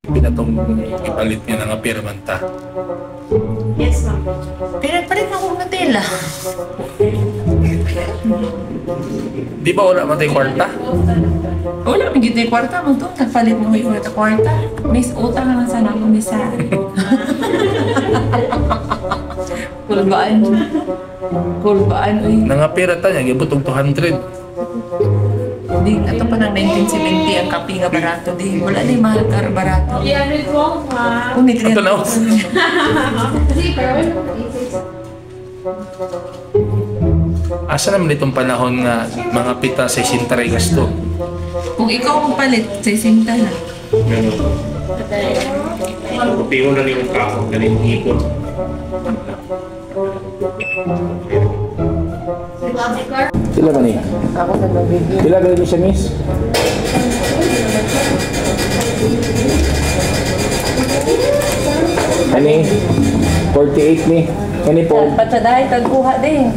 Pinatong ipalit niya na nga pera man ta. Yes, ma'am. Pinagpalit na akong Nutella. Di ba wala man tayo kwarta? Wala, may gitay kwarta mo to. Nagpalit mo yung ulit kwarta. Miss, utang na lang sana ako, miss ha. Kulbaan. Kulbaan, uy. Nangapira ta niya, gibot og 200. Di, ato pa ng 1970 ang kape nga barato. Di, wala na yung mahal ka barato. 312, ma'am. Kung may Ato na. Kasi, pero Asa naman itong panahon nga mga pita sa sintaray gasto? Kung ikaw magpalit, sa isinta na. Ganun. Rupiho na niyong kaon, ganun yung ipon. Pila ba ni? Ako sa mabigyan. Pila ba ni siya, miss? Ani? 48 ni. Ani po, Patsaday, tagkuha din.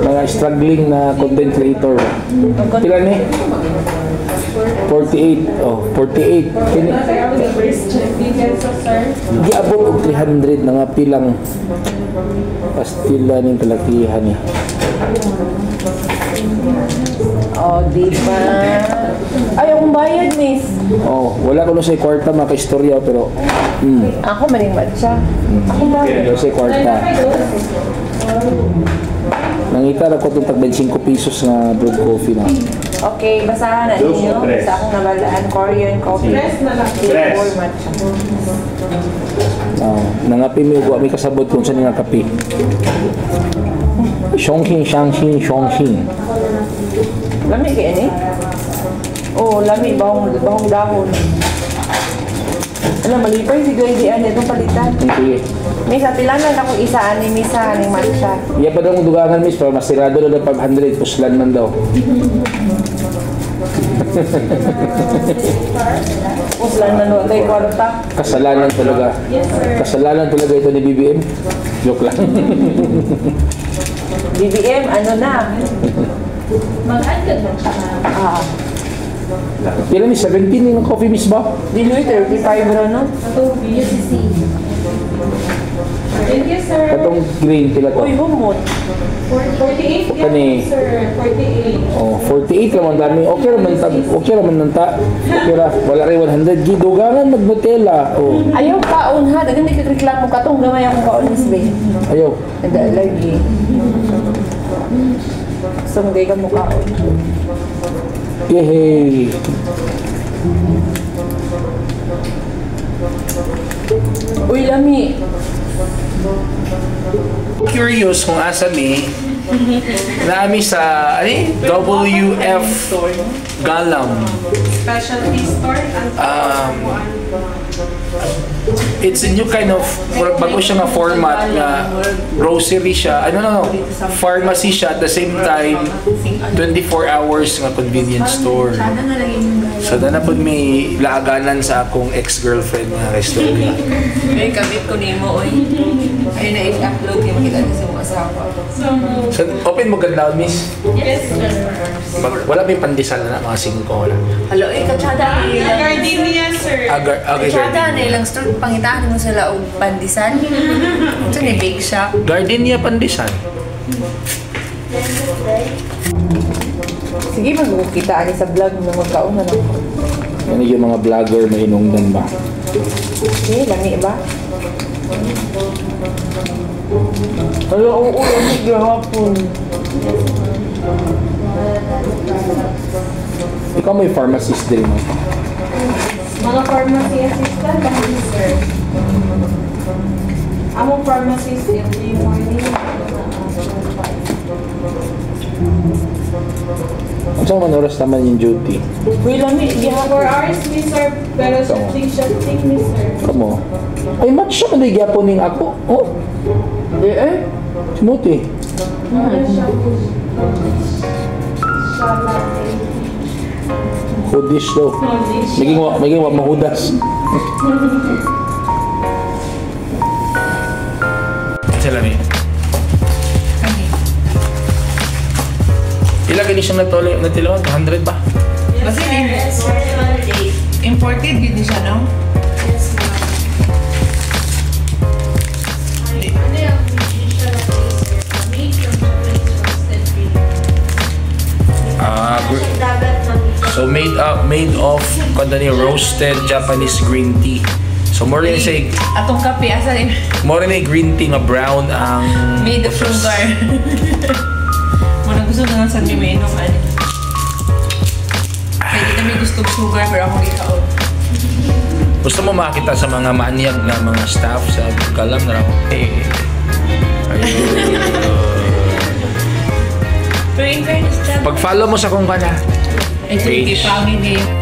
mga struggling na content creator. Pila ni? 48. Oh, 48. Kini giabot og 300 na nga pilang pastila ning kalakihan ni. Oh, di ba? Ay, akong bayad, miss. Oh, wala ko no sa kwarta mga kaistorya pero Ako maning matcha. Ako bayad. wala sa kwarta. Nangita ra ko itong tag 25 pesos na brewed coffee na. Okay, basahan na Dos ninyo. o tres? Sa akong nabalaan, Korean coffee. Tres na lang. Tres. Flavor matcha. Oh, nangapi mi ug wa mi kasabot kung sa nga kape. Chongqing, Shangxin, Chongqing. Lami kay ani? Oh, lami bahong bahong dahon. Alam, malipay si Goy di ani itong palitan. Sige. Misa, pilanan ako isa ani misa aning matcha. Iya pa daw mong dugangan miss para masirado na daw 500 puslan man daw. Uslan man wa tay kwarta. Kasalanan talaga. Yes, sir. Kasalanan talaga ito ni BBM. Joke lang. BBM, ano na? Mag-add ka na siya. Ah, Pila ni 17 yung coffee miss ba? dili 35 ra no? Atong UCC. Thank you, sir. Katong green pila to. Uy, humot. 48 Kani. yan, sir. 48. Oh, 48 raman dami. Okay raman ta. Okay raman nang ta. Okay ra. Wala rin 100 gi dugangan mag Nutella. Oh, Ayaw kaon ha, daghan di ka reklamo katong gamay akong kaon miss be. ayaw. Nada lagi. Sungday ka mo kaon. Yehey. Uy, lami. Curious kung asa mi. Naami sa ano, WF Galam. Specialty store. It's a new kind of bago siya nga format na grocery siya. Ano no, no, pharmacy siya at the same time 24 hours nga convenience store. So na po may laaganan sa akong ex-girlfriend nga restaurant. Ay, kabit ko nimo oy. Ay na i-upload kay makita niya sa mga asawa. So open mo ganda miss. Yes, sir. Wala may pandesal na mga 5 wala. Hello, ay katsada ni ilang. Gardenia, sir. Agar, okay, Katsada na ilang store pangitaan mo sila og pandesal. Ito ni bake shop. Gardenia pandesal. Sige, magkukita ani sa vlog na magkaon na lang. Yan yung mga vlogger may inungdan ba? Okay, lami ba? Hello, oo, lami gihapon. Ikaw may pharmacist din mo. Mga pharmacy assistant, dahil, sir. Among pharmacist every morning. Unsa man oras naman yung duty? Uy, lami gihapon. 4 hours, miss, sir. Pero shifting, shifting, miss, sir. Kamo. Ay, matcha man di gyapon ning ako. Oh, Di eh. smoothie. Ano siya po? Siya latte. Hudish daw. Hudish. Maging wa mahudas. Salami. Ila gani siyang natolo natilawan 200 ba? Basta imported gid ni siya, no? Made of kani roasted Japanese green tea. So more ni say Atong kape asa ni more ni green tea nga brown ang made of sugar. Muna gusto na lang sa mi mainom ani. Kaya di kami gusto sugar pero ako gikaon. Gusto mo makita sa mga manyag na mga staff sa Kalam na raw. Eh. Ayun. Pero in fairness, Chad, Pag-follow mo sa kung kana. ito Page. pangin eh.